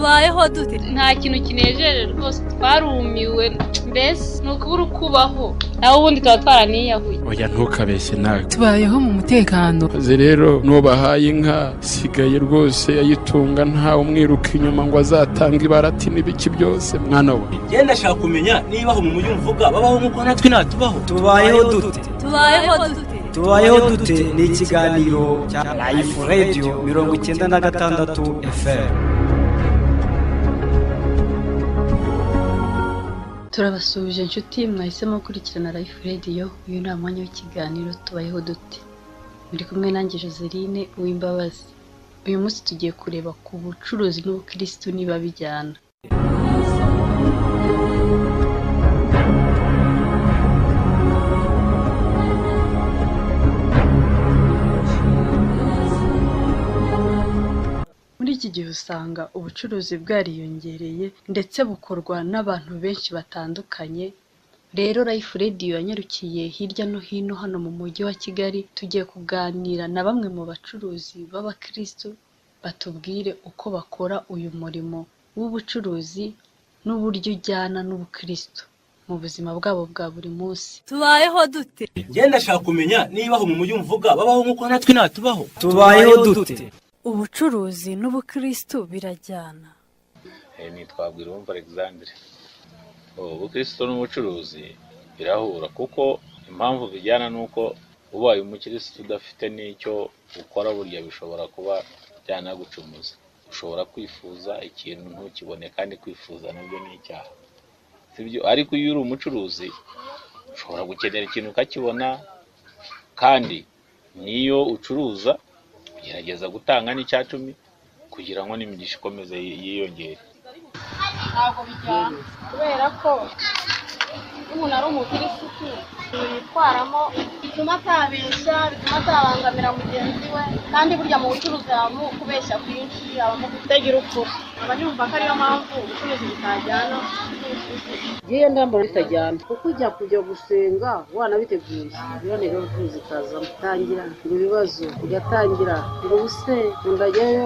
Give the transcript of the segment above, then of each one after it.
Tubayeho dute? Nta kintu kinejeje rwose, twarumiwe mbese, ni ukubura ukubaho, naho ubundi tuba twaraniyahuye. Oya, ntukabeshye nawe. Tubayeho mu mutekano. Maze rero nubahaye inka sigaye rwose ayitunga, ntawe umwiruka inyuma ngo azatange ibarati n'ibiki byose, mwana we. Genda, ndashaka kumenya niba aho mu mujyi mvuga babaho nk'uko natwe natubaho. Tubayeho dute? Tubayeho dute? Tubayeho dute ni ikiganiro cya Life Radio 96 FM. Turabasuhuje inshuti mwahisemo gukurikirana Life Radio. Uyu ni umwanya w'ikiganiro Tubayeho Dute, muri kumwe nanjye Joseline Uwimbabazi. Uyu munsi tugiye kureba ku bucuruzi n'ubukirisitu niba bijyana. Muri iki gihe usanga ubucuruzi bwariyongereye ndetse bukorwa n'abantu benshi batandukanye. Rero Life Radio yanyarukiye hirya no hino hano mu mujyi wa Kigali, tugiye kuganira na bamwe mu bacuruzi b'abakirisitu batubwire uko bakora uyu murimo w'ubucuruzi n'uburyo ujyana n'ubukirisitu mu buzima bwabo bwa buri munsi. Tubayeho dute? Genda, ndashaka kumenya niba aho mu mujyi mvuga babaho nk'uko natwe natubaho. Tubayeho dute? Ubucuruzi n'ubukirisitu birajyana? Nitwa Bwirumva Alexandre. Ubukristo n'ubucuruzi birahura, kuko impamvu bijyana ni uko ubaye umukirisitu udafite n'icyo ukora, burya bishobora kuba byanagucumuza. Ushobora kwifuza ikintu ntukibone, kandi kwifuza nabyo ni icyaha, sibyo? Ariko iyo uri umucuruzi ushobora gukenera ikintu ukakibona, kandi n'iyo ucuruza ugerageza gutanga n'icya cumi kugira ngo n'imigisha ikomeze yiyongere. Ntabwo bijyana, kubera ko iyo umuntu ari umukirisitu yitwaramo bituma atabeshya, bituma atabangamira mugenzi we. Kandi burya mu bucuruzi habamo kubeshya kwinshi, habamo kutagira ukuri. Aba yumva ko ariyo mpamvu ubucuruzi butajyana. Ngiye ndambona bitajyana, kuko ujya kujya gusenga wanabiteguye, none rero ubucuruzi bukazamo, tangira ngo ibibazo ugatangira ngo ubuse ngo ndajyayo,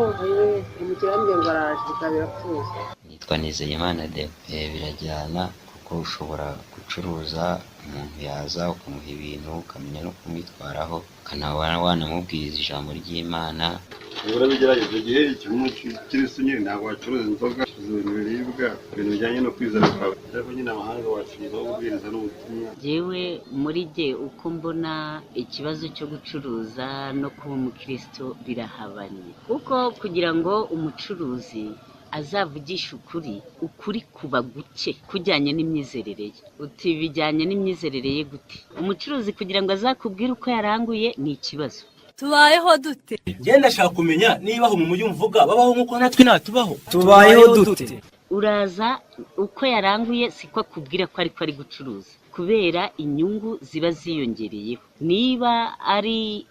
umukiriya ambwiye ngo araje, bikaba birapfuye. Nitwa Nizeyimana Deo. Birajyana kuko ushobora gucuruza, umuntu yaza ukamuha ibintu, ukamenya no kumwitwaraho, ukanaba wanamubwiriza ijambo ry'Imana. Urabigerageza igihe ikintu cy'ikirisitu nyine, ntabwo wacuruza inzoga, ucuruza ibintu biribwa, ibintu bijyanye no kwizera kwawe, ariko nyine amahanga wacuruza aho kubwiriza n'ubutumwa. Yewe, muri jye uko mbona ikibazo cyo gucuruza no kuba umukristo birahabanye, kuko kugira ngo umucuruzi azavugishe ukuri, ukuri kuba guke kujyanye n'imyizerere ye. Uti bijyanye n'imyizerere ye gute? Umucuruzi kugira ngo azakubwire uko yaranguye ni ikibazo. Tubayeho dute? Genda, ndashaka kumenya niba aho mu mujyi mvuga babaho nk'uko natwe natubaho. Tubayeho dute? Uraza uko yaranguye siko akubwira ko ariko ari gucuruza, kubera inyungu ziba ziyongereyeho. Niba ari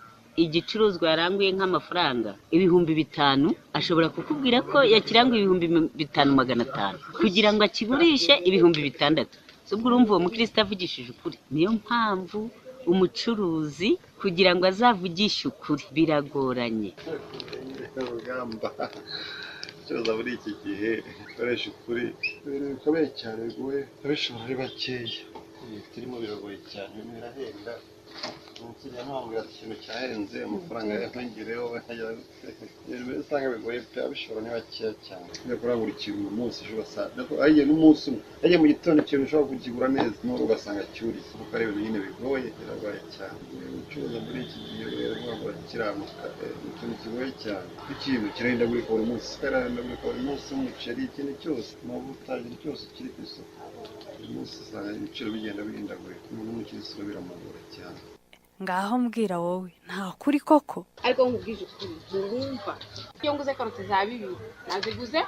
igicuruzwa yaranguye nk'amafaranga 5000, ashobora kukubwira ko yakiranguye 5500 kugira ngo akigurishe 6000. Ubwo urumva uwo mukristo avugishije ukuri? Niyo mpamvu umucuruzi kugira ngo azavugishe ukuri biragoranye. Urugamba gucuruza muri iki gihe ukoresha ukuri, ibintu bikomeye cyane, bigoye, abishobora ari bakeya. Turimo biragoye cyane, ibintu birahenda. Umukiriya ntamubwira ati ikintu cyahenze, amafaranga yongereho, ibintu mbese usanga bigoye pe, abishobora ni bakeya cyane. Njya kurangura ikintu uyu munsi, ejo ugasanga ariye n'umunsi umwe, yagiye mu gitondo ikintu ushobora kukigura neza, n'ubu ugasanga cyuriye, kuko ari ibintu nyine bigoye, biragoye cyane. Gucuruza muri iki gihe rero uvuga ngo urakiranuka, ni ikintu kigoye cyane, ikintu kirahindagurika buri munsi, kirahindagurika buri munsi, umuceri, ikintu cyose, amavuta, ikintu cyose kiri ku isoko buri munsi usanga ibiciro bigenda bihindagurika. Umuntu w'umukirisitu biramugora cyane. Ngaho mbwira wowe, nta kuri koko? Ariko nkubwije ukuri, ntiwumva. Iyo nguze karoti za 2, naziguze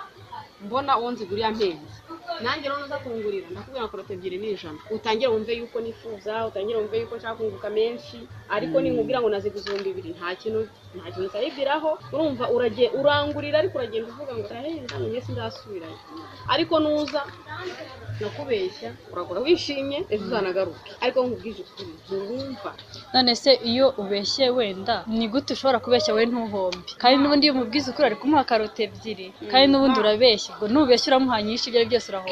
mbona uwo nziguriye ampenze. Nanjye rero nuza kungurira, ndakubwira ngo karoti ebyiri ni 100, utangire wumve yuko nifuza, utangire wumve yuko nshaka kunguka menshi. Ariko ninkubwira ngo naziguze 2000, nta kintu utayibwiraho. Urumva uragiye urangurira, ariko uragenda uvuga ngo arahenda, ngo njye sindasubirayo. Ariko nuza nakubeshya, uragura wishimye, ejo uzanagaruke. Ariko nkubwije ukuri, ntiwumva. None se iyo ubeshye, wenda ni gute ushobora kubeshya we ntuhombe? Kandi n'ubundi iyo umubwiza ukuri, ari kumuha karoti ebyiri, kandi n'ubundi urabeshya, ubwo nubeshya uramuha nyinshi, ibyo ari byose urahomba.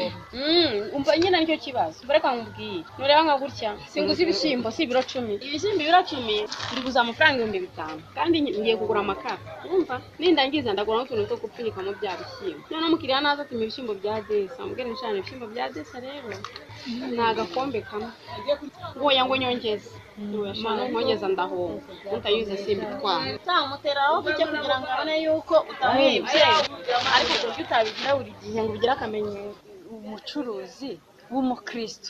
Umva nyine nicyo kibazo. Reka nkubwiye, nureba nka gutya, singuze ibishyimbo, si ibiro 10, ibishyimbo ibiro 10 biguza amafaranga 5000, kandi ngiye kugura amakara. Urumva nindangiza ndagura n'utuntu two gupfunyikamo bya bishyimbo. Noneho umukiriya naza ati ibishyimbo bya desa, mubwire nshana ibishyimbo bya desa rero ni agakombe kamwe, ngo oya, ngo nyongeze, nkongeza ndahomba, ntayuze simbitwara. Zamuteraho buke kugira ngo abone yuko utamwibye, ariko ku buryo utabigira buri gihe ngo ubigire akamenyero. Umucuruzi w'umukristo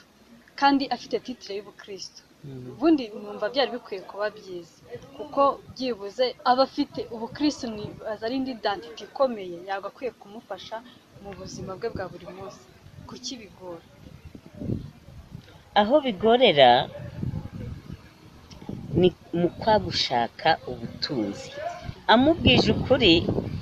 kandi afite titre y'ubukristo, ubundi numva byari bikwiye kuba byiza, kuko byibuze aba afite ubukristo, nibaza ari indi identité ikomeye yagakwiye kumufasha mu buzima bwe bwa buri munsi. Kuki bigora? Aho bigorera ni mu kwa gushaka ubutunzi. Amubwije ukuri,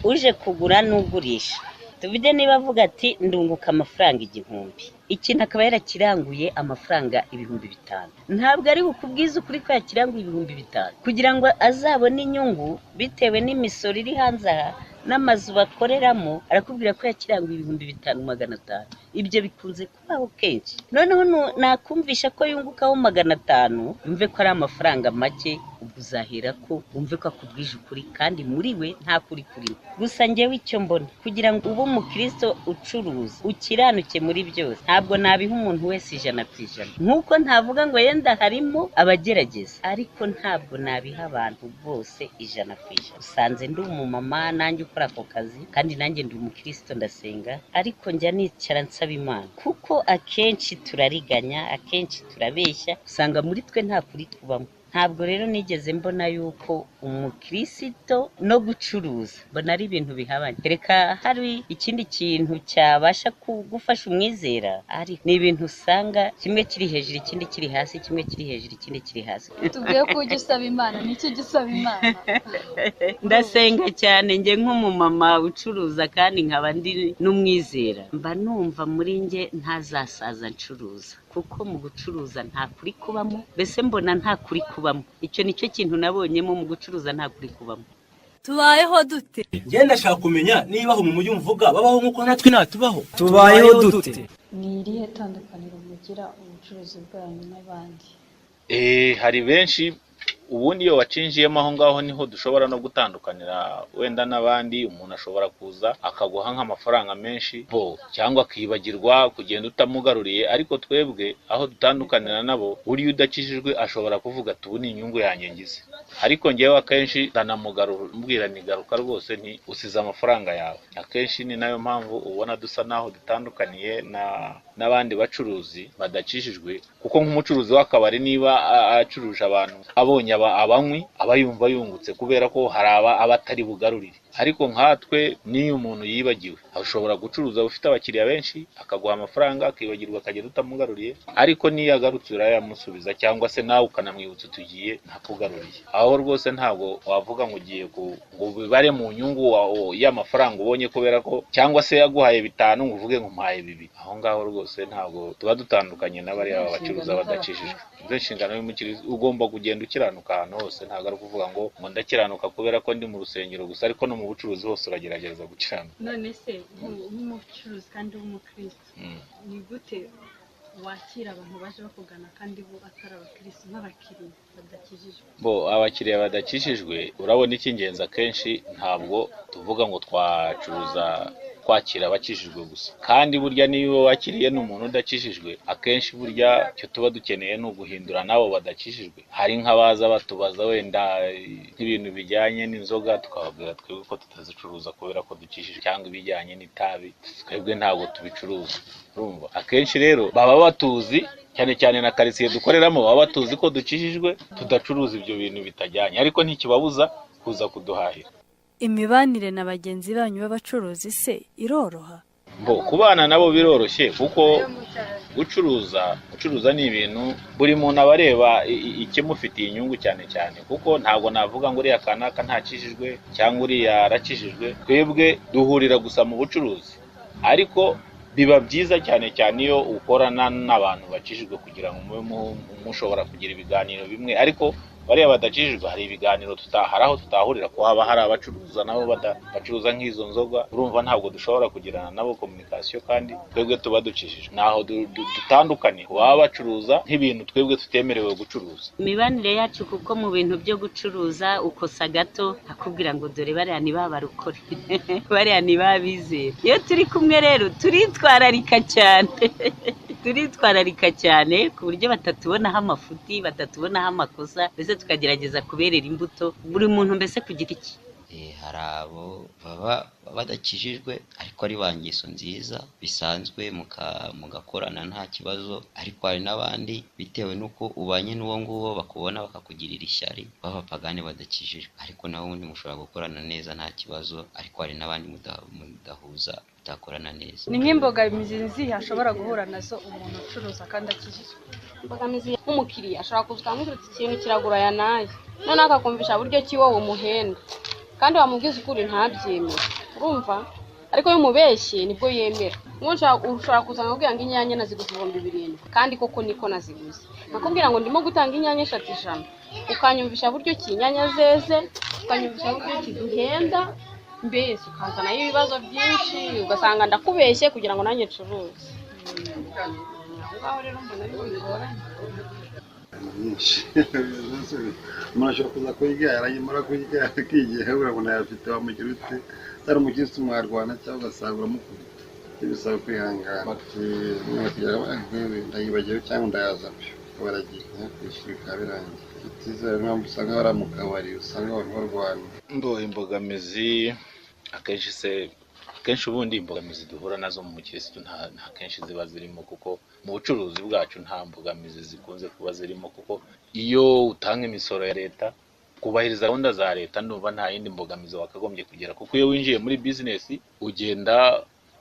uje kugura n'ugurisha, tuvuge niba avuga ati ndunguka amafaranga 1000, ikintu akaba yarakiranguye amafaranga 5000, ntabwo ari bukubwize ukuri ko yakiranguye 5000 kugira ngo azabone inyungu bitewe n'imisoro iri hanze aha n'amazu bakoreramo. Arakubwira ko yakiranguye 5500. Ibyo bikunze kubaho kenshi. Noneho nakumvisha ko yungukaho 500, yumve ko ari amafaranga make, ubwo uzahera ko wumve ko akubwije ukuri, kandi muri we nta kuri kurimo. Gusa njyewe icyo mbona, kugira ngo ube umukristo ucuruza ukiranuke muri byose, ntabwo nabiha umuntu wese 100%. Nk'uko ntavuga ngo yenda harimo abagerageza, ariko ntabwo nabiha abantu bose 100%. Usanze ndi umumama nanjye ukora ako kazi, kandi nanjye ndi umukristo, ndasenga, ariko njya nicara nsaba Imana, kuko akenshi turariganya, akenshi turabeshya, usanga muri twe nta kuri kubamo. Ntabwo rero nigeze mbona yuko umukirisito no gucuruza, mbona ari ibintu bihabanye. Reka hari ikindi kintu cyabasha kugufasha umwizera, ariko ni ibintu usanga kimwe kiri hejuru ikindi kiri hasi, kimwe kiri hejuru ikindi kiri hasi. Tubwiye ko ujya usaba Imana. Nicyo ujya usaba Imana? Ndasenga cyane. Njye nk'umumama ucuruza kandi nkaba ndi n'umwizera, mba numva muri njye ntazasaza ncuruza, kuko mu gucuruza nta kuri kubamo. Mbese mbona nta kuri kubamo. Icyo nicyo kintu nabonyemo mu gucuruza, nta kuri kubamo. Tubayeho dute? Njye ndashaka kumenya niba aho mu mujyi mvuga babaho nk'uko natwe natubaho. Tubayeho dute? Ni irihe tandukaniro mugira ubucuruzi bwanyu n'abandi? Hari benshi. Ubundi iyo wacinjiyemo aho ngaho niho dushobora no gutandukanira wenda n'abandi. Umuntu ashobora kuza akaguha nk'amafaranga menshi bo, cyangwa akibagirwa kugenda utamugaruriye. Ariko twebwe aho dutandukanira nabo, uriya udakijijwe ashobora kuvuga ati ubu ni inyungu yanjye ngize, ariko ngewe akenshi ndanamugarura, mbwira nigaruka rwose, nti usize amafaranga yawe. Akenshi ni nayo mpamvu ubona dusa naho dutandukaniye na n'abandi bacuruzi badakijijwe, kuko nk'umucuruzi w'akabari niba acuruje abantu, abonye abanywi, aba yumva yungutse, kubera ko hari aba atari bugarurire. Ariko nkatwe n'iyo umuntu yibagiwe, ashobora gucuruza ufite abakiriya benshi, akaguha amafaranga, akibagirwa akagenda utamugaruriye, ariko niyo agarutse urayamusubiza, cyangwa se nawe ukanamwibutsa tugiye ntakugaruriye. Aho rwose ntabwo wavuga ngo ugiye ngo ubibare mu nyungu y'amafaranga ubonye, kubera ko cyangwa se yaguhaye 5 ngo uvuge ngo umpaye 2. Aho ngaho rwose ntabwo tuba dutandukanye n'abariya bacuruza badakijijwe. Izo nshingano y'umukiriya, ugomba kugenda ukiranuka ahantu hose. Ntabwo ari ukuvuga ngo ndakiranuka kubera ko ndi mu rusengero gusa, ariko no mu bucuruzi hose uragerageza gukiranuka. None se nk'umucuruzi kandi w'umukristo, ni gute wakira abantu baje bakugana kandi bo atari abakristo, nk'abakiriya badakijijwe? Bo abakiriya badakijijwe, urabona icy'ingenzi akenshi ntabwo tuvuga ngo twacuruza twakira abakijijwe gusa. Kandi burya niyo wakiriye n'umuntu udakijijwe, akenshi burya icyo tuba dukeneye ni uguhindura n'abo badakijijwe. Hari nk'abaza batubaza wenda nk'ibintu bijyanye n'inzoga, tukababwira twebwe ko tutazicuruza kubera ko dukijijwe, cyangwa ibijyanye n'itabi, twebwe ntabwo tubicuruza. Urumva akenshi rero baba batuzi cyane cyane na karitsiye dukoreramo, baba batuzi ko dukijijwe, tudacuruza ibyo bintu bitajyanye, ariko ntikibabuza kuza kuduhahira. Imibanire na bagenzi banyu b'abacuruzi se iroroha? Bo kubana nabo biroroshye, kuko gucuruza ni ibintu buri muntu aba areba ikimufitiye inyungu cyane cyane, kuko ntabwo navuga ngo uriya kanaka ntakijijwe cyangwa uriya arakijijwe. Twebwe duhurira gusa mu bucuruzi, ariko biba byiza cyane cyane iyo ukorana n'abantu bakijijwe kugira ngo mube mushobora kugira ibiganiro bimwe. Ariko bariya badakijijwe hari ibiganiro hari aho tutahurira, ko haba hari abacuruza nabo bacuruza nk'izo nzoga, urumva ntabwo dushobora kugirana nabo communication, kandi twebwe tuba dukijijwe. Naho dutandukanye, baba bacuruza nk'ibintu twebwe tutemerewe gucuruza. Imibanire yacu, kuko mu bintu byo gucuruza ukosa gato akubwira ngo dore bariya ni babarokore, bariya ni babizera. Iyo turi kumwe rero turitwararika cyane, turitwararika cyane ku buryo batatubonaho amafuti, batatubonaho amakosa, mbese tukagerageza kuberera imbuto buri muntu mbese ku giti cye. Hari abo baba badakijijwe ariko ari ba ngeso nziza bisanzwe, mugakorana nta kibazo, ariko hari n'abandi bitewe n'uko ubanye n'uwo nguwo bakubona bakakugirira ishyari, b'abapagani badakijijwe, ariko nawe ubundi mushobora gukorana neza nta kibazo, ariko hari n'abandi mudahuza, mutakorana neza. Ni nk'imbogamizi nzihe ashobora guhura nazo umuntu ucuruza kandi akijijwe? Imbogamizi nk'umukiriya ashobora kuza ukamubwira uti ikintu kiragura aya n'aya, noneho akakumvisha buryo ki wowe umuhenda, kandi wamubwiza ukuri ntabyemere, urumva? Ariko iyo umubeshye nibwo yemera. Ushobora kuza nkakubwira ngo inyanya naziguze 7,000, kandi koko niko naziguze, nakubwira ngo ndimo gutanga inyanya 3 ijana, ukanyumvisha buryo ki inyanya zeze, ukanyumvisha buryo ki duhenda, mbese ukazanayo ibibazo byinshi, ugasanga ndakubeshye kugira ngo nanjye ncuruze. Aho rero mbona ari bigoranye. Myinshi umuntu ashobora kuza kurya, yaranyamara kurya akigira, urabona yafite wamugira ute, atari umukirisitu mwarwana cyangwa ugasanga uramukubita, bisaba kwihangana. Bati ndayibagiwe cyangwa ndayazana, baragiye kwishyura bikaba birangiye. Utizera impamvu usanga bari mu kabari, usanga abantu barwana. Imbogamizi akenshi ubundi imbogamizi duhura nazo mu mukirisitu nta kenshi ziba zirimo, kuko mu bucuruzi bwacu nta mbogamizi zikunze kuba zirimo, kuko iyo utanga imisoro ya leta, kubahiriza gahunda za leta, ndumva nta yindi mbogamizi wakagombye kugira, kuko iyo winjiye muri bizinesi ugenda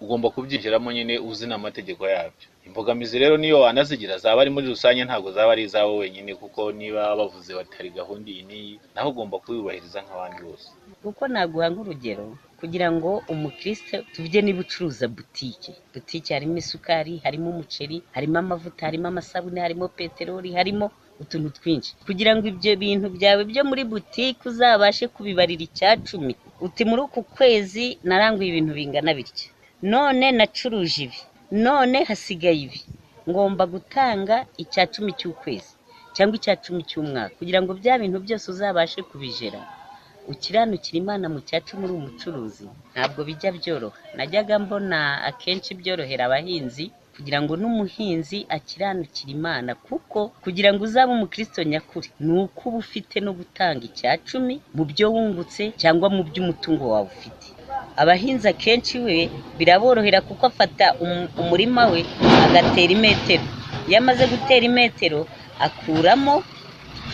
ugomba kubyinjiramo nyine uzi n'amategeko yabyo. Imbogamizi rero niyo wanazigira zaba ari muri rusange, ntabwo zaba ari izawe wenyine, kuko niba bavuze bati hari gahunda iyi n'iyi, naho ugomba kuyubahiriza nk'abandi bose. Kuko naguha nk'urugero, kugira ngo umukristo tuvuge niba ucuruza butike, butike harimo isukari, harimo umuceri, harimo amavuta, harimo amasabune, harimo peteroli, harimo utuntu twinshi, kugira ngo ibyo bintu byawe byo muri butike uzabashe kubibarira 10, uti muri uku kwezi naranguye ibintu bingana bitya, none nacuruje ibi, none hasigaye ibi, ngomba gutanga 10 cy'ukwezi cyangwa 10 cy'umwaka, kugira ngo bya bintu byose uzabashe kubijera, ukiranukira Imana mu 10 uri umucuruzi. Ntabwo bijya byoroha. Najyaga mbona akenshi byorohera abahinzi, kugira ngo n'umuhinzi akiranukire Imana, kuko kugira ngo uzabe umukristo nyakuri ni uko uba ufite no gutanga 10 mu byo wungutse cyangwa mu by'umutungo wawe ufite. Abahinzi akenshi we biraborohera, kuko afata umurima we agatera imetero, iyo amaze gutera imetero akuramo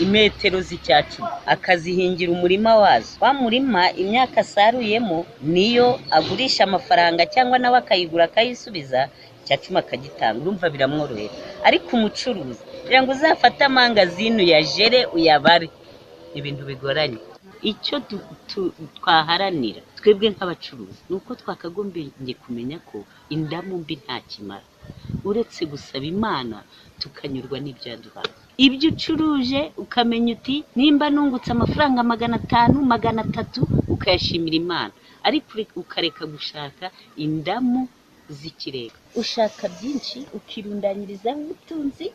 imetero z'10 akazihingira umurima wazo. Wa murima imyaka asaruyemo niyo agurisha amafaranga, cyangwa nawe akayigura akayisubiza, 10 akagitanga, urumva biramworohera. Ariko umucuruzi kugira ngo uzafate amangazini uyajere uyabare, ibintu bigoranye. Icyo twaharanira twebwe nk'abacuruzi ni uko twakagombye kumenya ko indamu mbi nta kimara, uretse gusaba Imana tukanyurwa n'ibyo yaduhaye. Ibyo ucuruje ukamenya uti nimba nungutse amafaranga 500, 300, ukayashimira Imana, ariko ukareka gushaka indamu z'ikirere. Ushaka byinshi ukirundanyirizaho ubutunzi,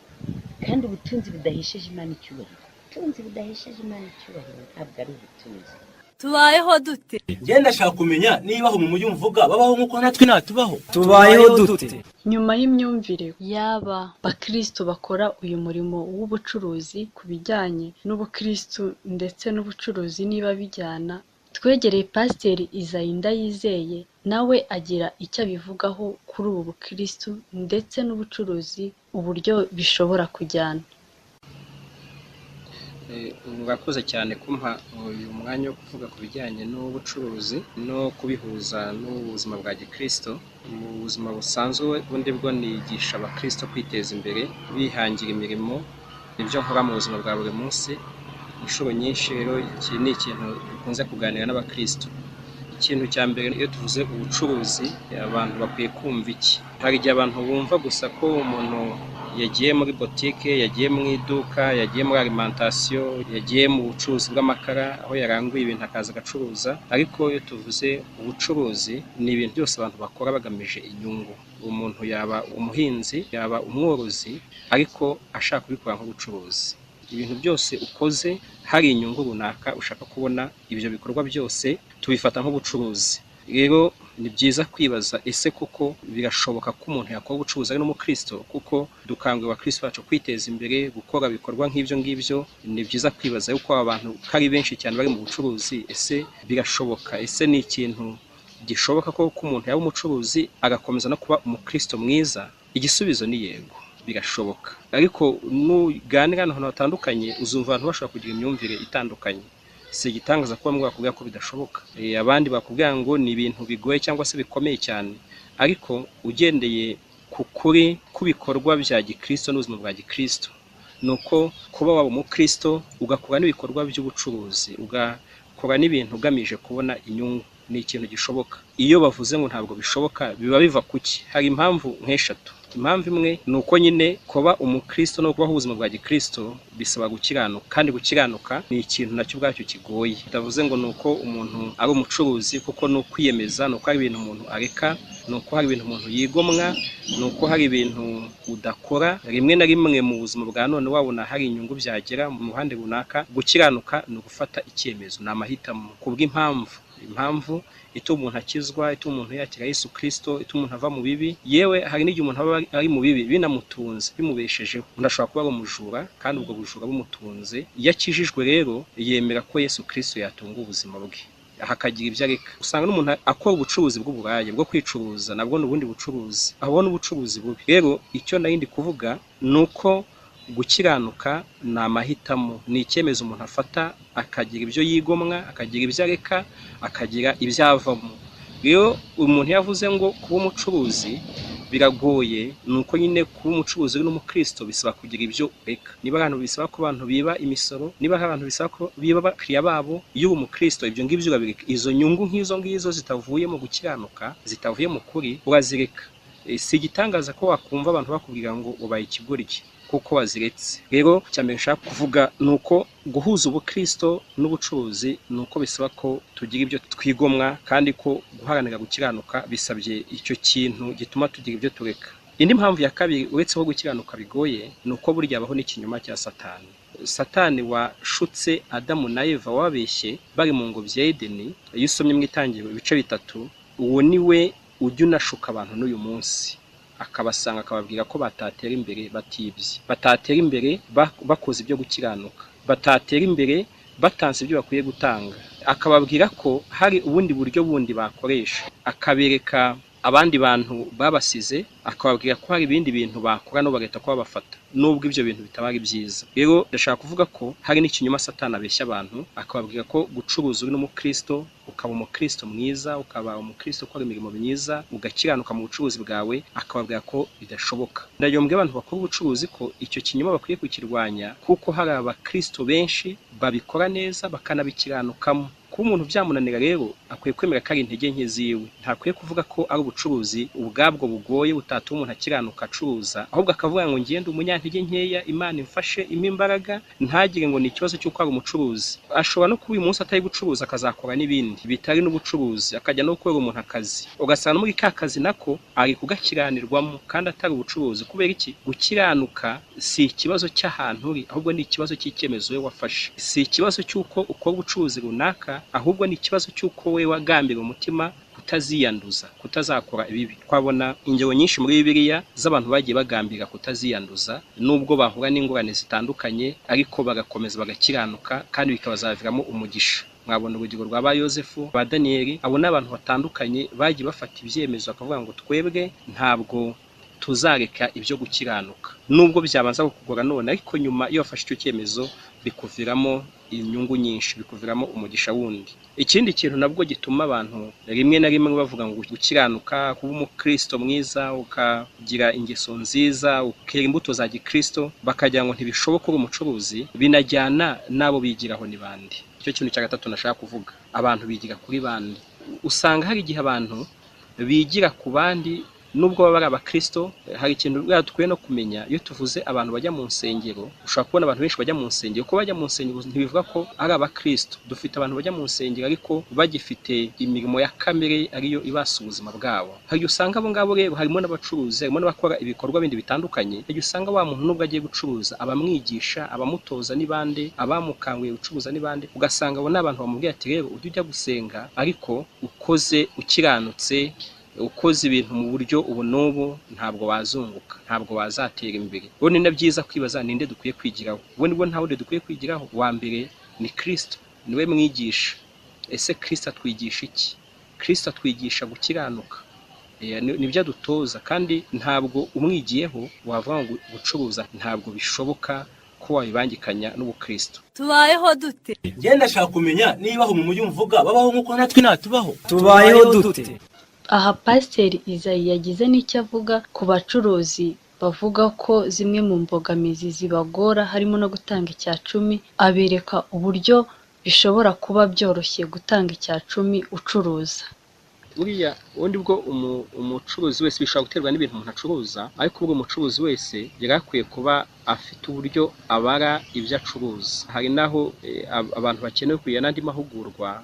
kandi ubutunzi budahesheje Imana icyubahiro. Ubutunzi budahesheje Imana icyubahiro ntabwo ari ubutunzi. Tubayeho dute? Njye ndashaka kumenya niba aho mu mujyi mvuga babaho nk'uko natwe natubaho. Tubayeho dute? Nyuma y'imyumvire y'aba bakristo bakora uyu murimo w'ubucuruzi ku bijyanye n'ubukristo ndetse n'ubucuruzi niba bijyana, twegereye Pasiteri Isaie Ndayizeye, nawe agira icyo abivugaho kuri ubu bukristo ndetse n'ubucuruzi uburyo bishobora kujyana. Murakoze cyane kumpa uyu mwanya wo kuvuga ku bijyanye n'ubucuruzi no kubihuza n'ubuzima bwa gikristo. Mu buzima busanzwe bundi bwo nigisha abakristo kwiteza imbere bihangira imirimo, nibyo nkora mu buzima bwa buri munsi. Inshuro nyinshi rero iki ni ikintu dukunze kuganira n'abakristo. Ikintu cya mbere, iyo tuvuze ubucuruzi abantu bakwiye kumva iki? Hari igihe abantu bumva gusa ko umuntu yagiye muri botike, yagiye mu iduka, yagiye muri alimentation, yagiye mu bucuruzi bw'amakara aho yaranguye ibintu akaza agacuruza. Ariko iyo tuvuze ubucuruzi ni ibintu byose abantu bakora bagamije inyungu. Umuntu yaba umuhinzi, yaba umworozi, ariko ashaka kubikora nk'ubucuruzi. Ibintu byose ukoze hari inyungu runaka ushaka kubona, ibyo bikorwa byose tubifata nk'ubucuruzi. Rero ni byiza kwibaza, ese koko birashoboka ko umuntu yakora ubucuruzi ari n'umukristo? Kuko dukangurira abakristo bacu kwiteza imbere, gukora ibikorwa nk'ibyo ngibyo. Ni byiza kwibaza yuko aba bantu ko ari benshi cyane bari mu bucuruzi, ese birashoboka? Ese ni ikintu gishoboka ko umuntu yaba umucuruzi agakomeza no kuba umukristo mwiza? Igisubizo ni yego, birashoboka. Ariko nuganira ahantu hatandukanye uzumva abantu bashobora kugira imyumvire itandukanye. Si igitangaza kuba bamwe bakubwira ko bidashoboka, abandi bakubwira ngo ni ibintu bigoye cyangwa se bikomeye cyane. Ariko ugendeye ku kuri kw'ibikorwa bya gikristo n'ubuzima bwa gikristo, ni uko kuba waba umukristo ugakora n'ibikorwa by'ubucuruzi, ugakora n'ibintu ugamije kubona inyungu, ni ikintu gishoboka. Iyo bavuze ngo ntabwo bishoboka biba biva kuki? Hari impamvu nk'eshatu. Impamvu imwe ni uko nyine kuba umukristo no kubaho ubuzima bwa gikristo bisaba gukiranuka, kandi gukiranuka ni ikintu nacyo ubwacyo kigoye. Bitavuze ngo ni uko umuntu ari umucuruzi, kuko ni ukwiyemeza, ni uko hari ibintu umuntu areka, ni uko hari ibintu umuntu yigomwa, ni uko hari ibintu udakora. Rimwe na rimwe mu buzima bwa none wabona hari inyungu byagera mu ruhande runaka. Gukiranuka ni ugufata icyemezo, ni amahitamo kubw'impamvu. Impamvu ituma umuntu akizwa, ituma umuntu yakira Yesu Kristo, ituma umuntu ava mu bibi. Yewe hari n'igihe umuntu aba ari mu bibi binamutunze, bimubeshejeho. Umuntu ashobora kuba ari umujura kandi ubwo bujura bumutunze. Iyo akijijwe rero yemera ko Yesu Kristo yatunga ubuzima bwe, hakagira ibyo areka. Usanga n'umuntu akora ubucuruzi bw'uburaya bwo kwicuruza, nabwo ni ubundi bucuruzi, aho n'ubucuruzi bubi. Rero icyo nari ndi kuvuga ni uko gukiranuka ni amahitamo, ni icyemezo umuntu afata akagira ibyo yigomwa, akagira ibyo areka, akagira ibyo avamo. Rero umuntu yavuze ngo kuba umucuruzi biragoye, ni uko nyine kuba umucuruzi uri n'umukristo bisaba kugira ibyo ureka. Niba abantu bisaba ko abantu biba imisoro, niba abantu bisaba ko biba abakiriya babo, iyo uri umukristo ibyo ngibyo urabireka. Izo nyungu nk'izo ngizo zitavuye mu gukiranuka, zitavuye mu kuri, urazireka. Si igitangaza ko wakumva abantu bakubwira ngo ubaye ikigoryi kuko waziretse. Rero icya mbere nshaka kuvuga ni uko guhuza ubukristo n'ubucuruzi ni uko bisaba ko tugira ibyo twigomwa, kandi ko guharanira gukiranuka bisabye icyo kintu gituma tugira ibyo tureka. Indi mpamvu ya kabiri, uretse ko gukiranuka bigoye, ni uko burya habaho n'ikinyoma cya Satani. Satani washutse Adamu na Eva wababeshye bari mu ngobyi ya Edeni, iyo usomye mu Itangiriro ibice 3, uwo ni we ujya unashuka abantu n'uyu munsi, akabasanga akababwira ko batatera imbere batibye, batatera imbere bakoze ibyo gukiranuka, batatera imbere batanze ibyo bakwiye gutanga. Akababwira ko hari ubundi buryo bundi bakoresha, akabereka abandi bantu babasize, akababwira ko hari ibindi bintu bakora no bagahita ko babafata, nubwo ibyo bintu bitaba ari byiza. Rero ndashaka kuvuga ko hari n'ikinyoma Satani abeshya abantu, akababwira ko gucuruza uri n'umukristo, ukaba umukristo mwiza, ukaba umukristo ukora imirimo myiza, ugakiranuka mu bucuruzi bwawe, akababwira ko bidashoboka. Ndayombwe abantu bakora ubucuruzi ko icyo kinyoma bakwiye kukirwanya, kuko hari abakristo benshi babikora neza bakanabikiranukamo. Kuba umuntu byamunanira rero akwiye kwemera ko ari intege nke ziwe, ntakwiye kuvuga ko ari ubucuruzi ubwabwo bugoye butatuma umuntu akiranuka acuruza, ahubwo akavuga ngo ngende umunyantege nkeya, Imana imfashe impe imbaraga, ntagire ngo ni ikibazo cy'uko ari umucuruzi. Ashobora no kuba uyu munsi atari gucuruza akazakora n'ibindi bitari n'ubucuruzi, akajya no gukorera umuntu akazi, ugasanga muri ka kazi nako ari kugakiranirwamo kandi atari ubucuruzi. Kubera iki? Gukiranuka si ikibazo cy'ahantu uri, ahubwo ni ikibazo cy'icyemezo we wafashe. Si ikibazo cy'uko ukora ubucuruzi runaka, ahubwo ni ikibazo cy'uko we wagambira umutima kutaziyanduza, kutazakora ibibi. Twabona ingero nyinshi muri Bibiliya z'abantu bagiye bagambira kutaziyanduza, nubwo bahura n'ingorane zitandukanye, ariko bagakomeza bagakiranuka kandi bikabazaviramo umugisha. Mwabona urugero rwa ba Yosefu, ba Daniyeli, abo ni abantu batandukanye bagiye bafata ibyemezo bakavuga ngo twebwe ntabwo tuzareka ibyo gukiranuka. Nubwo byabanza kukugora none, ariko nyuma iyo wafashe icyo cyemezo bikuviramo inyungu nyinshi, bikuviramo umugisha wundi. Ikindi kintu nabwo gituma abantu rimwe na rimwe bavuga ngo gukiranuka, kuba umukristo mwiza, ukagira ingeso nziza, ukera imbuto za gikristo, bakagira ngo ntibishoboka uri umucuruzi, binajyana n'abo bigiraho ni bande. Icyo kintu cya gatatu nashaka kuvuga, abantu bigira kuri bande. Usanga hari igihe abantu bigira ku bandi nubwo baba ari abakristo. Hari ikintu bwa dukwiye no kumenya, iyo tuvuze abantu bajya mu nsengero, ushobora kubona abantu benshi bajya mu nsengero, ko bajya mu nsengero ntibivuga ko ari abakristo. Dufite abantu bajya mu nsengero ariko bagifite imirimo ya kamere ariyo ibasa ubuzima bwabo. Hari igihe usanga abo ngabo rero harimo n'abacuruzi, harimo n'abakora ibikorwa bindi bitandukanye. Hari igihe usanga wa muntu nubwo agiye gucuruza, abamwigisha, abamutoza ni bande, abamukanguye gucuruza ni bande, ugasanga abo ni abantu bamubwira ati rero ujye ujya gusenga ariko ukoze ukiranutse, ukoze ibintu mu buryo ubu n'ubu, ntabwo wazunguka, ntabwo wazatera imbere. Ubu ni na byiza kwibaza ninde dukwiye kwigiraho. Ubu nibwo nta wundi dukwiye kwigiraho, uwa mbere ni Kristo, niwe mwigisha. Ese Kristo atwigisha iki? Kristo atwigisha gukiranuka, nibyo adutoza, kandi ntabwo umwigiyeho wavuga ngo gucuruza ntabwo bishoboka ko wabibangikanya n'ubukristo. Tubayeho dute? Njye ndashaka kumenya niba aho mu mujyi mvuga babaho nk'uko natwe natubaho. Tubayeho dute? Aha Pasiteri Izayi yagize n'icyo avuga ku bacuruzi bavuga ko zimwe mu mbogamizi zibagora harimo no gutanga icya cumi, abereka uburyo bishobora kuba byoroshye gutanga icya cumi ucuruza. Buriya ubundi bwo umucuruzi wese bishobora guterwa n'ibintu umuntu acuruza, ariko ubwo umucuruzi wese yari akwiye kuba afite uburyo abara ibyo acuruza. Hari n'aho abantu bakeneye kugira n'andi mahugurwa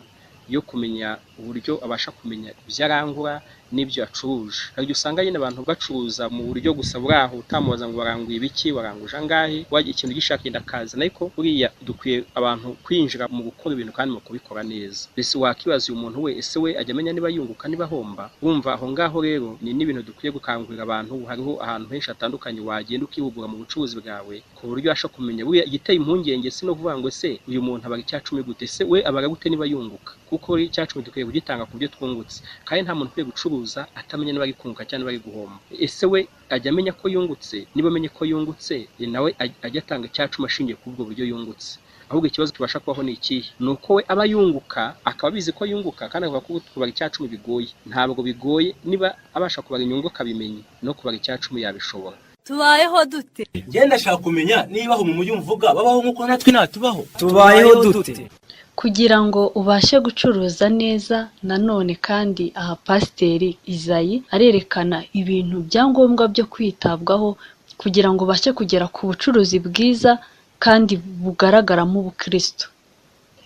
yo kumenya uburyo abasha kumenya ibyo arangura n'ibyo acuruje. Hari igihe usanga nyine abantu bacuruza mu buryo gusa bwaho, utamubaza ngo waranguye ibiki, waranguje angahe, wajya ikintu gishaka yenda akazana. Ariko buriya dukwiye abantu kwinjira mu gukora ibintu kandi mu kubikora neza. Mbese wakibaza uyu muntu we, ese we ajya amenya niba yunguka niba ahomba? Wumva aho ngaho rero ni n'ibintu dukwiye gukangurira abantu. Hariho ahantu henshi hatandukanye wagenda ukihugura mu bucuruzi bwawe ku buryo ubasha kumenya. Buriya igiteye impungenge si no kuvuga ngo ese uyu muntu abara icya cumi gute, ese we abara gute niba yunguka? Kuko icya cumi dukwiye kugitanga ku byo twungutse, kandi nta muntu ukwiye gucuruza atamenya niba ari kunguka cyangwa niba ari guhomba. Ese we ajya amenya ko yungutse? Niba amenye ko yungutse, nawe ajya atanga icya cumi ashingiye ku bwo buryo yungutse. Ahubwo ikibazo kibasha kubaho ni ikihe? Ni uko we aba yunguka, akaba abizi ko yunguka, kandi avuga ko kubara icya cumi bigoye. Ntabwo bigoye, niba abasha kubara inyungu akabimenya, no kubara icya cumi yabishobora. Tubayeho dute? Njye ndashaka kumenya niba aho mu mujyi mvuga babaho nk'uko natwe natubaho. Tubayeho dute? Kugira ngo ubashe gucuruza neza, nanone kandi aha Pasiteri Izayi arerekana ibintu bya ngombwa byo kwitabwaho kugira ngo ubashe kugera ku bucuruzi bwiza kandi bugaragaramo ubukristo.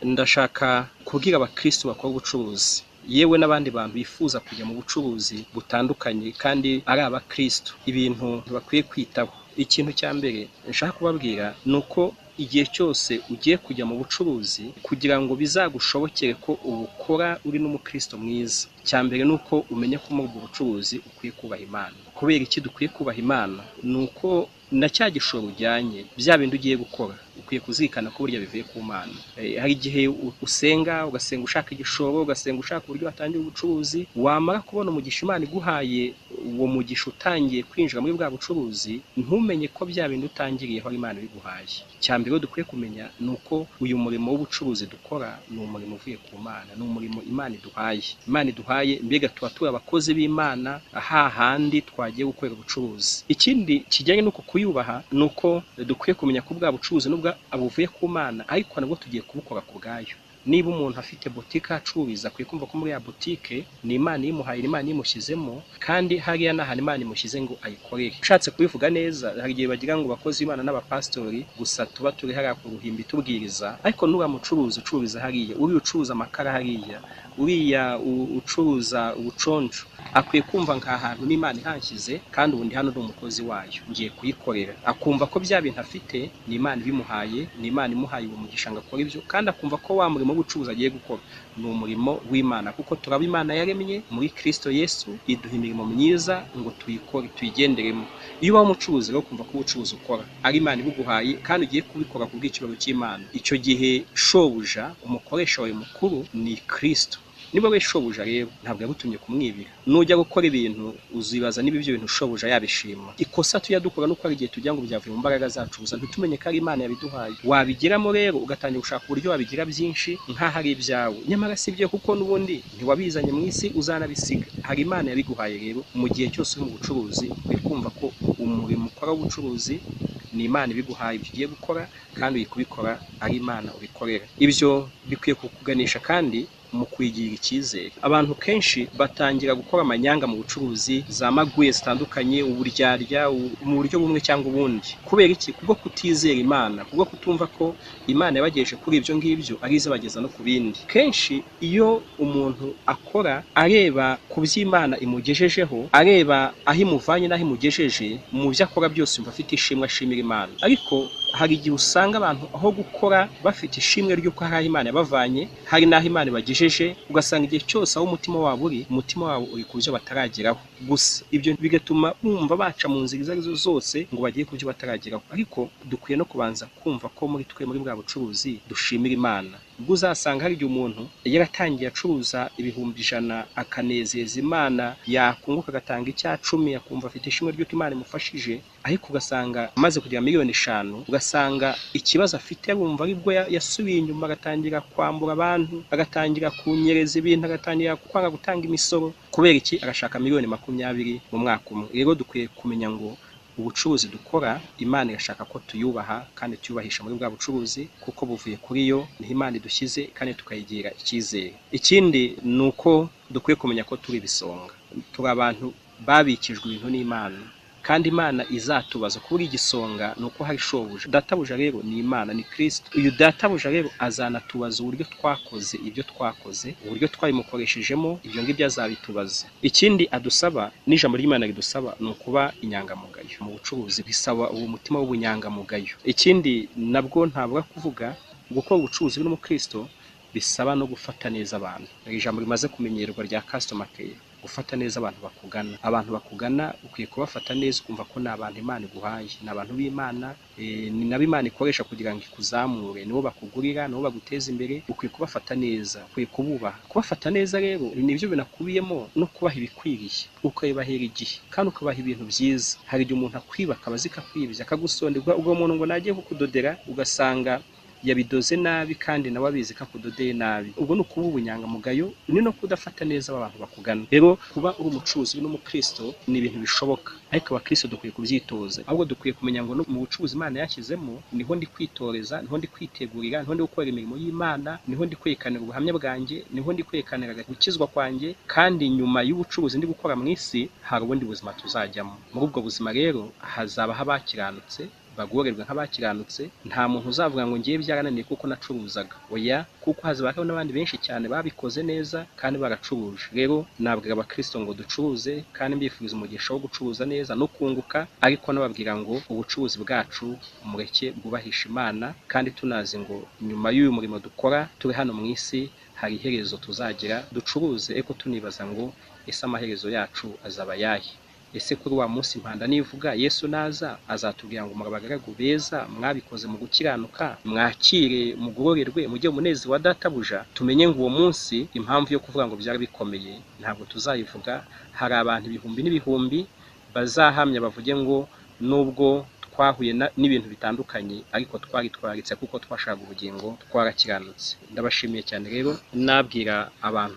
Ndashaka kubwira abakristo bakora ubucuruzi, yewe n'abandi bantu bifuza kujya mu bucuruzi butandukanye kandi ari abakristo, ibintu bakwiye kwitaho. Ikintu cya mbere nshaka kubabwira ni uko igihe cyose ugiye kujya mu bucuruzi, kugira ngo bizagushobokere ko ubukora uri n'umukristo mwiza, icya mbere ni uko umenya ko muri ubwo bucuruzi ukwiye kubaha Imana. Kubera iki dukwiye kubaha Imana? Ni uko na cya gishoro ujyanye, bya bindi ugiye gukora, ukwiye kuzirikana ko burya bivuye ku Mana. Hari igihe usenga, ugasenga ushaka igishoro, ugasenga ushaka uburyo watangira ubucuruzi, wamara kubona umugisha Imana iguhaye, uwo mugisha utangiye kwinjira muri bwa bucuruzi, ntumenye ko bya bindi utangiriyeho ari Imana ibiguhaye. Icya mbere dukwiye kumenya ni uko uyu murimo w'ubucuruzi dukora ni umurimo uvuye ku Mana, ni umurimo Imana iduhaye. Imana iduhaye, mbega tuba turi abakozi b'Imana hahandi twagiye gukorera ubucuruzi. Ikindi kijyanye n'uko kuyubaha ni uko dukwiye kumenya ko bwa bucuruzi nubwo abuvuye ku Mana, ariko nabwo tugiye kubukora ku bwayo. Niba umuntu afite botike acururiza, akwiye kumva ko muri ya botike ni Imana imuhaye, ni Imana imushyizemo, kandi hariya ni ahantu Imana imushyize ngo ayikorere. Ushatse kubivuga neza, hari igihe bagira ngo bakozi b'Imana n'abapasitori gusa tuba turi hariya ku ruhimbi tubwiriza, ariko nuriya mucuruzi ucururiza hariya, uriya ucuruza amakara hariya, uriya ucuruza ubuconco, akwiye kumva nka hantu n'Imana ihanshyize, kandi ubundi hano ni umukozi wayo, ngiye kuyikorera. Akumva ko bya bintu afite ni Imana ibimuhaye, ni Imana imuhaye uwo mugisha ngo akore ibyo, kandi akumva ko wa murimo w'ubucuruzi agiye gukora ni umurimo w'Imana, kuko turaba Imana yaremye muri Kristo Yesu, iduha imirimo myiza ngo tuyikore, tuyigenderemo. Iyo uba umucuruzi rero kumva ko ubucuruzi ukora ari Imana ibuguhaye kandi ugiye kubikora ku bw'icyubahiro cy'Imana, icyo gihe shobuja, umukoresha wawe mukuru ni Kristo. Niba we shobuja rero ntabwo yagutumye kumwibira. Nujya gukora ibintu uzibaza niba ibyo bintu shobuja yabishima. Ikosa tujya dukora nuko hari igihe tujya ngo byavuye mu mbaraga zacu gusa, ntitumenye ko ari Imana yabiduhaye. Wabigeramo rero ugatangira gushaka uburyo wabigira byinshi nk'aho ari ibyawe, nyamara si byo, kuko n'ubundi ntiwabizanye mu isi, uzanabisiga. Hari Imana yabiguhaye. Rero mu gihe cyose uri mu bucuruzi ukwiye kumva ko umurimo ukora w'ubucuruzi ni Imana ibiguhaye ibyo ugiye gukora, kandi uri kubikora ari Imana ubikorera. Ibyo bikwiye kukuganisha kandi mu kwigirira icyizere. Abantu kenshi batangira gukora amanyanga mu bucuruzi, za maguye zitandukanye, uburyarya mu buryo bumwe cyangwa ubundi. Kubera iki? Kubwo kutizera Imana, kubwo kutumva ko Imana yabagejeje kuri ibyo ngibyo ari izabageza no ku bindi. Kenshi iyo umuntu akora areba ku by'Imana imugejejeho, areba aho imuvanye n'aho imugejeje, mu byo akora byose yumva afite ishimwe ashimira Imana. Ariko hari igihe usanga abantu aho gukora bafite ishimwe ry'uko hari aho Imana yabavanye, hari n'aho Imana ibagejeje, ugasanga igihe cyose aho umutima wabo uri, umutima wabo uri ku byo batarageraho gusa. Ibyo bigatuma bumva baca mu nzira izo arizo zose ngo bagere ku byo batarageraho. Ariko dukwiye no kubanza kumva ko muri twe, muri bwa bucuruzi, dushimira Imana. Ubwo uzasanga hari igihe umuntu yaratangiye acuruza 100,000 akanezeza Imana, yakunguka agatanga 10%, akumva afite ishimwe ry'uko Imana imufashije, ariko ugasanga amaze kugira 5,000,000, ugasanga ikibazo afite arumva aribwo yasubiye inyuma, agatangira kwambura abantu, agatangira kunyereza ibintu, agatangira kwanga gutanga imisoro. Kubera iki? Agashaka 20,000,000 mu mwaka umwe. Rero dukwiye kumenya ngo ubucuruzi dukora Imana irashaka ko tuyubaha kandi tuyubahisha muri bwa bucuruzi, kuko buvuye kuri yo, niho Imana idushyize kandi tukayigira icyizere. Ikindi ni uko dukwiye kumenya ko turi ibisonga, turi abantu babikijwe ibintu n'Imana, kandi Imana izatubaza. Kuba uri igisonga ni uko hari shobuja. Databuja rero ni Imana, ni Kristo. Uyu databuja rero azanatubaza uburyo twakoze ibyo twakoze, uburyo twabimukoreshejemo, ibyo ngibyo azabitubaza. Ikindi adusaba n'ijambo ry'Imana ridusaba ni ukuba inyangamugayo. Mu bucuruzi bisaba uwo mutima w'ubunyangamugayo. Ikindi nabwo ntabwo kuvuga gukora ubucuruzi n'umukristo bisaba no gufata neza abantu. Ijambo rimaze kumenyerwa rya customer care, gufata neza abantu bakugana. Abantu bakugana ukwiye kubafata neza, ukumva ko ni abantu Imana iguhaye, ni abantu b'Imana, ni nabo Imana ikoresha kugira ngo ikuzamure, nibo bakugurira, nibo baguteza imbere. Ukwiye kubafata neza, ukwiye kububaha. Kubafata neza rero nibyo binakubiyemo no kubaha ibikwiriye, ukabibahera igihe kandi ukabaha ibintu byiza. Hari igihe umuntu akwiba akaba azi ko akwibye, akagusondeka, ubwo muntu ngo nagiye kukudodera ugasanga yabidoze nabi kandi nawe abizi ko akudodeye nabi. Ubwo ni ukuba ubunyangamugayo, ni no kudafata neza abantu bakugana. Rero kuba uri umucuruzi n'umukristo ni ibintu bishoboka, ariko abakristo dukwiye kubyitoza. Ahubwo dukwiye kumenya ngo mu bucuruzi Imana yashyizemo niho ndi kwitoreza, niho ndi kwitegurira, niho ndi gukora imirimo y'Imana, niho ndi kwerekanira ubuhamya bwanjye, niho ndi kwerekanira gukizwa kwanjye. Kandi nyuma y'ubucuruzi ndi gukora mu isi hari ubundi buzima tuzajyamo. Muri ubwo buzima rero hazaba abakiranutse, bagorerwa nk'abakiranutse. Nta muntu uzavuga ngo ngiye byarananiye kuko nacuruzaga. Oya, kuko hazaba hariho n'abandi benshi cyane babikoze neza kandi baracuruje. Rero nabwira abakristo ngo ducuruze, kandi mbifuriza umugisha wo gucuruza neza no kunguka, ariko nababwira ngo ubucuruzi bwacu mureke bwubahisha Imana, kandi tunazi ngo nyuma y'uyu murimo dukora turi hano mu isi hari iherezo tuzagira. Ducuruze ariko tunibaza ngo ese amaherezo yacu azaba ayahe? Ese kuri wa munsi impanda nivuga Yesu naza azatubwira ngo murabagaragu beza, mwabikoze mu gukiranuka, mwakire mugororerwe mujye mu munezero wa databuja. Tumenye ngo uwo munsi impamvu yo kuvuga ngo byari bikomeye ntabwo tuzayivuga. Hari abantu ibihumbi n'ibihumbi bazahamya bavuge ngo nubwo twahuye n'ibintu bitandukanye ariko twaritwaritse kuko twashaka ubugingo, twarakiranutse. Ndabashimiye cyane rero, nabwira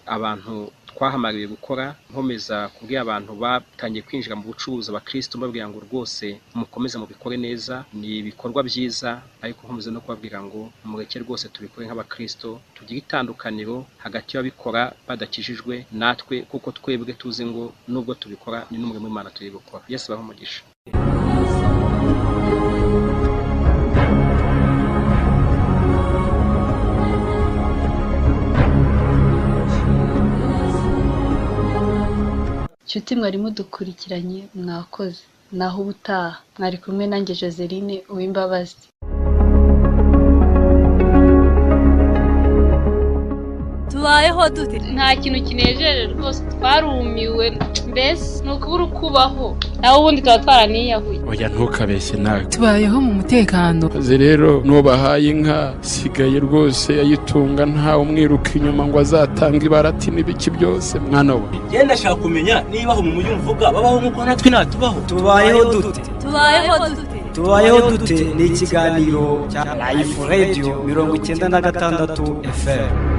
abantu twahamariwe gukora, nkomeza kubwira abantu batangiye kwinjira mu bucuruzi abakristo, mbabwira ngo rwose mukomeze mubikore neza, ni ibikorwa byiza, ariko nkomeza no kubabwira ngo mureke rwose tubikore nk'abakristo, tugire itandukaniro hagati y'ababikora badakijijwe natwe, kuko twebwe tuzi ngo nubwo tubikora ni n'umurimo w'Imana turi gukora. Yesu abahe umugisha. Nshuti mwari mudukurikiranye mwakoze, naho ubutaha mwari kumwe nanjye Joseline Uwimbabazi. Tubayeho dute? Nta kintu kinejeje rwose, twarumiwe mbese, ni ukubura ukubaho, naho ubundi tuba twaraniyahuye. Oya, ntukabeshye nawe. Tubayeho mu mutekano. Maze rero nubahaye inka, sigaye rwose ayitunga ntawe umwiruka inyuma ngo azatange ibarati n'ibiki byose, mwana we. Njye ndashaka kumenya niba aho mu mujyi mvuga babaho nk'uko natwe natubaho. Tubayeho dute? Tubayeho dute? Tubayeho dute ni ikiganiro cya Life Radio 96 FM.